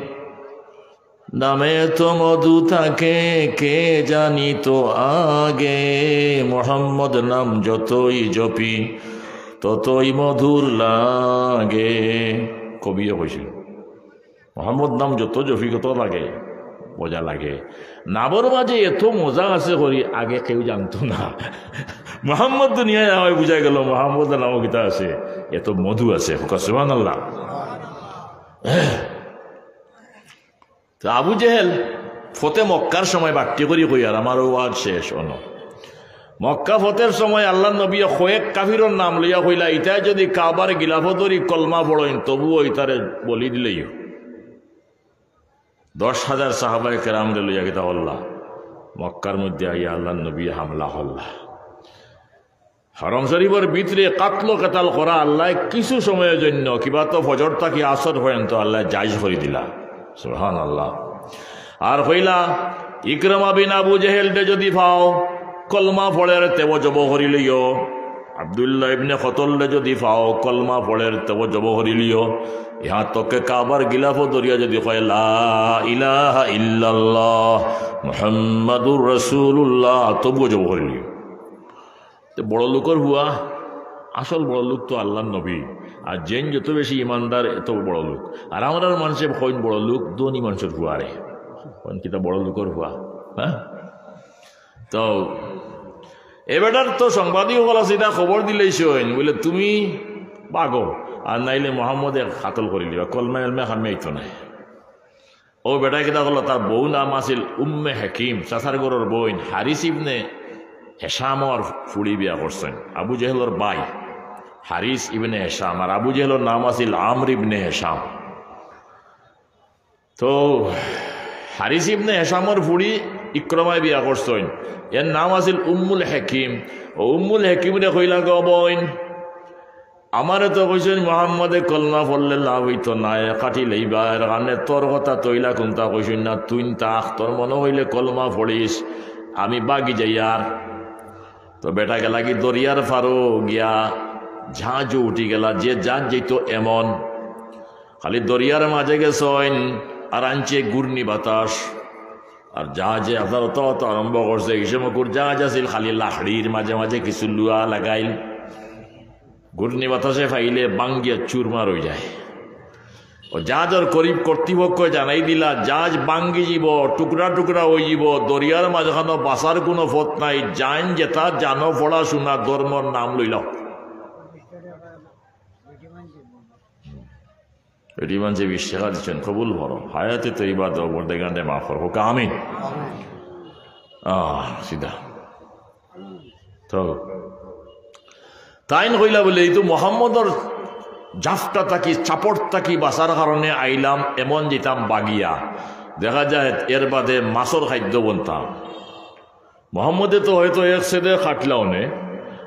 নামে তো মধু থাকে, কে জানিত আগে। মোহাম্মদ নাম যতই জপি, ততই মধুর লাগে। কবিয়ে কইছিল, মোহাম্মদ নাম যত জপি, কত লাগে, মজা লাগে। নামর মাঝে এত মজা আছে করি, আগে কেউ জানতো না। মোহাম্মদ দুনিয়ায় আওয়ায় বুঝা গেল, মোহাম্মদ নামও কিতা আছে, এত মধু আছে। ওকা সুবহানাল্লাহ। তো আবু জেহেল ফতে মক্কার সময় বাট্টি করি কইয়ার, আমার ওয়াজ শেষ অনো। মক্কা ফতের সময় আল্লাহর নবী কয়েক কাফিরর নাম লইয়া কইলা, "ইতায় যদি কাবার গিলাফো ধরি কলমা পড়ইন, তবুও ইতারে বলি দিলেই।" দশ হাজার সাহাবায়ে কেরামরে লইয়া কিতা করলা? মক্কার মধ্যে আইয়া আল্লাহর নবী হামলা করলা। হরম শরীফর ভিতরে কাতল কেতাল করা আল্লায় কিছু সময়র জন্য, কিবা তো ফজর থাকি আসর পর্যন্ত আল্লায় জায়েজ করি দিলা। সুবহানাল্লাহ। আর কইলা, ইকরামা বিন আবু জেহেলরে যদি পাও, কলমা পড়ের তেও জবো করি লিও। আব্দুল্লাহ ইবনে কতলরে যদি পাও, কলমা পড়ের তেও জবো করি লিও। ইহার তকে কাবার গিলাফো ধরিয়া যদি কয়, লা ইলাহা ইল্লাল্লাহ মুহাম্মাদুর রাসূলুল্লাহ, তবুও জবো করি লিও। তে বড় লোকর হুয়া, আসল বড় লোক তো আল্লাহর নবী। আর যেইন যত বেশি ইমানদার, এত বড় লোক। আর আমরার মানষে কইন বড় লোক, ধনী মানষর হুয়ারে। কইন কিতা বড় লোকর হুয়া, হ্যাঁ? তো এ বেটার তো সাংবাদিক অকল আছে, ইতা খবর দিলাইছইন, বলে, তুমি ভাগো, আর নাইলে মোহাম্মদে কাতল করি লিবা, কলমা এলমা কামে আইতো নায়। অউ বেটায় কিতা করলো, তার বউ নাম আছিল উম্মে হাকিম, চাচার ঘরর বইন, হারিস ইবনে হেশামর ফুড়ি বিয়া করছইন, আবু জেহেলর ভাই হারিস ইবনে হেশাম, আর আবু জেহেলর নাম আছিল আমর ইবনে হেশাম। তো হারিস ইবনে হেশামর ফুড়ি ইকরামায় বিয়া করছইন, এর নাম আছিল উম্মুল হাকিম। অউ উম্মুল হাকিমরে কইলা, গো বইন, আমারে তো কইছইন মোহাম্মদে কলমা পড়লে লাভ অইতো নায়, কাটি লইবা, এর কারণে তোর কথা তইলা কুন্তা কইছইন না, তুইন থাক, তোর মনো অইলে কলমা পড়িস, আমি ভাগি যাইয়ার। তো বেটা গেলাগি দরিয়ার পারো গিয়া, জাহাজো উঠি গেলা, যে জাহাজ যাইতো এমন। খালি দরিয়ার মাঝে গেছইন, আর আনছে ঘূর্ণি বাতাস, আর জাহাজে আপনার অত অত আরম্ভ করছে। এই সময় কুর জাহাজ আছিল খালি লাকড়ির, মাঝে মাঝে কিছু লুয়া লাগাইল। ঘূর্ণি বাতাসে ফাইলে ভাঙ্গিয়া চুরমার অই যায়। অউ জাহাজর করিব কর্তৃপক্ষ জানাই দিলা, জাহাজ ভাঙ্গি যিবো, টুকরা টুকরা অই যিবো, দরিয়ার মাঝখানো বাঁচার কুনু পথ নাই, জান যেতা জানো, পড়াশুনা, ধর্মর নাম লইলাও। এটি মানষে বিশ টেকা দিছইন, কবুল করো, হায়াতে তৈবা দেও, বলতে গান্ডে মাফ করো, হোক আমিন। আহ, সিধা। তো তাইন কইলা বলে, এই তো মোহাম্মদর জাফটা থাকি, চাপট থাকি বাঁচার কারণে আইলাম, এমন যেতাম বাগিয়া। দেখা যায় এর বাদে মাছর খাদ্য বনতাম। মোহাম্মদে তো হয়তো এক সেদে খাটলা অনে,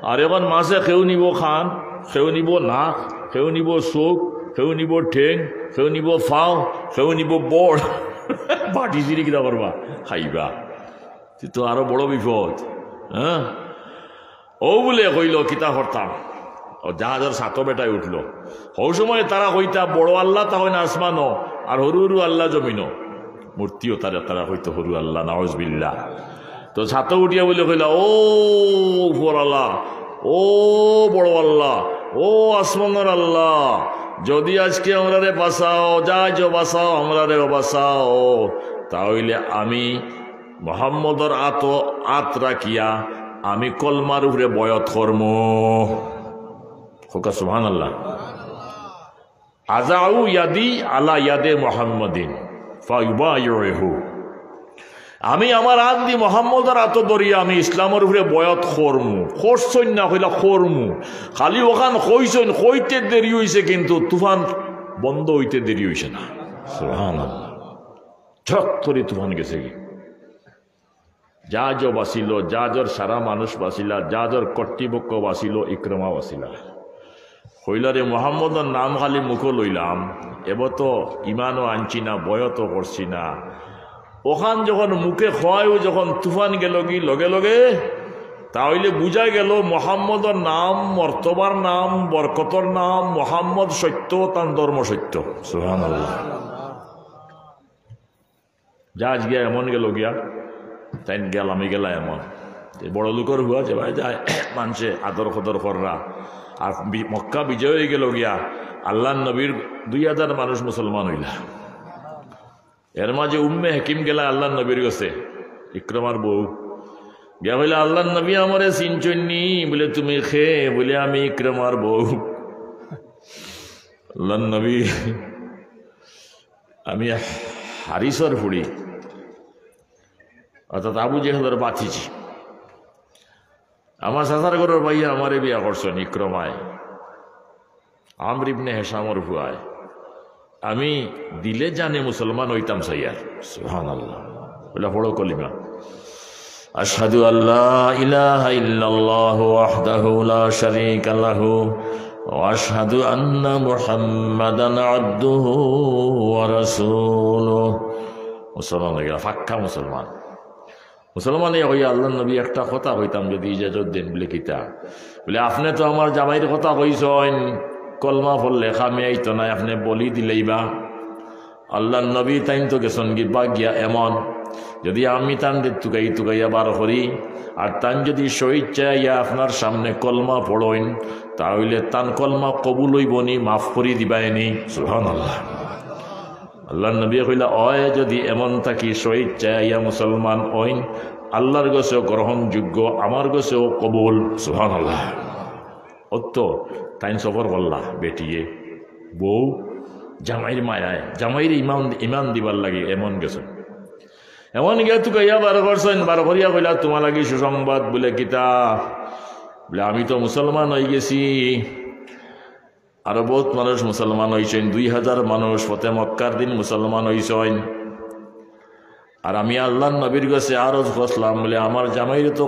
আর এখন মাছে কেউ নিবো কান, কেউ নিবো নাক, কেউ নিবো চউখ, কেউ নিবো ঠেং, কেউ নিবো পাও, কেউ নিবো বড়। বাটি চিরি কিতা করবা? খাইবা। তে তো আরো বড় বিপদ, হ্যাঁ? অউ বুলে কইলো, কিতা করতাম? অউ জাহাজর ছাতো বেটায় উঠলো। হউ সময় তারা কইতা, বড় আল্লাহ তা অইন আসমানো, আর হুরু হুরু আল্লাহ জমিনো। মূর্তিও তারা, তারা কইতো হুরু আল্লাহ, নাউজুবিল্লাহ। তো ছাতো উঠিয়া বুলে কইলা, ও উপর আল্লাহ, ও বড় আল্লাহ, ও আসমানর আল্লাহ, যদি আজকে আমরারে বাঁচাও, জাহাজও বাঁচাও, আমরারেও বাঁচাও, তা অইলে আমি মোহাম্মদর আতো আত রাখিয়া আমি কলমার উপরে বয়ত করমু। হোকা সুবহানাল্লাহ। আজাউ ইয়াদি আলা ইয়াদে মুহাম্মাদিন ফায়ুবায়িউহু। আমি আমার আত দি মোহাম্মদর আতো ধরিয়া আমি ইসলামর উপরে বয়ত করমু। করছইন না কইলা করমু। খালি অখান কইছইন, কইতে দেরি অইছে কিন্তু তুফান বন্ধ অইতে দেরি অইছে না। সুবহানাল্লাহ। ঝট করি তুফান গেছেগি। জাহাজও বাঁচিলো, জাহাজর সারা মানুষ বাঁচিলা, জাহাজর কর্তৃপক্ষ বাঁচিলো, ইকরামা বাঁচিলা। কইলা রে, মোহাম্মদর নাম খালি মুখো লইলাম, এবো তো ইমানও আনছি না, বয়তও করছি না। অখান যখন মুখে কওয়ায়ও যখন তুফান গেলোগি লগে লগে, তা অইলে বুঝা গেলো মোহাম্মদর নাম, মর্তবার নাম, বরকতর নাম, মোহাম্মদ সত্য, তান ধর্ম সত্য। সুবহানাল্লাহ। জাহাজ গিয়া এমন গেলো গিয়া, তাইন গেলামি গেলা এমন। এই বড় লোকর হুয়া যে ভাই যায়, মানষে আদর কদর কররা। আর বি-, মক্কা বিজয় অই গেলো গিয়া, আল্লাহর নবীর দুই হাজার মানুষ মুসলমান অইলা। এর মাঝে উম্মে হাকিম গেলা আল্লাহর নবীর গেছে, ইকরামার বউ। গিয়া কইলা, "আল্লাহর নবী, আমারে চিনছইন নি?" বলে, "তুমি কে?" বলে, "আমি ইকরামার বউ।" আল্লাহর নবী, আমি হারিসর ফুড়ি, অর্থাৎ আবু জেহেলর বাতিজি। আমার চাচার ঘরর ভাইয়ে আমারে বিয়া করছইন ইকরামায়, আমর ইবনে হেশামর ফুয়ায়। আমি দিলে জানে মুসলমান অইতাম চাইয়ার। সুবহানাল্লাহ। বলে, পড়ো কলিমা। আশহাদু আল্লা ইলাহা ইল্লাল্লাহু ওয়াহদাহু লা শারীকা লাহু ওয়া আশহাদু আন্না মুহাম্মাদান আবদুহু ওয়া রাসূলুহু। মুসলমান অইগেলা, পাক্কা মুসলমান। মুসলমানে কইয়া, "আল্লাহর নবী, একটা কথা কইতাম, যদি ইজাজত দেন।" বলে, "কিতা?" বলে, "আপনে তো আমার জামাইর কথা কইছইন, কলমা পড়লে কামে আইতো নায়, আপনে বলি দিলাইবা।" আল্লাহর নবী তাইন তো গেছইন গি বাগিয়া এমন, যদি আমি তানরে তুকাই তুকাইয়া বার করি, আর তান যদি স্বইচ্ছায় আইয়া আপনার সামনে কলমা পড়ইন, তা অইলে তান কলমা কবুল অইবো নি, মাফ করি দিবায় নি? সুবহানাল্লাহ। আল্লাহর নবী কইলা, "অয় যদি এমন থাকি স্বইচ্ছায় আইয়া মুসলমান অইন, আল্লাহর গেছেও গ্রহণযোগ্য, আমার গেছেও কবুল।" সুবহানাল্লাহ। অত তাইন সফর করলা, বেটিয়ে, বউ, জামাইর মায়ায়, জামাইর ইমান, ইমান দিবার লাগি এমন গেছইন। এমন গিয়া তুকাইয়া বার করছইন, বার করিয়া কইলা, "তুমার লাগি সুসংবাদ।" বলে, "কিতা?" বলে, "আমি তো মুসলমান অইগেছি।" আরো বউত মানুষ মুসলমান অইছইন, দুই হাজার মানুষ ফতে মক্কার দিন মুসলমান অইছইন। আর আমি আল্লাহর নবীর গেছে আরজ করছলাম, বলে, "আমার জামাইরে তো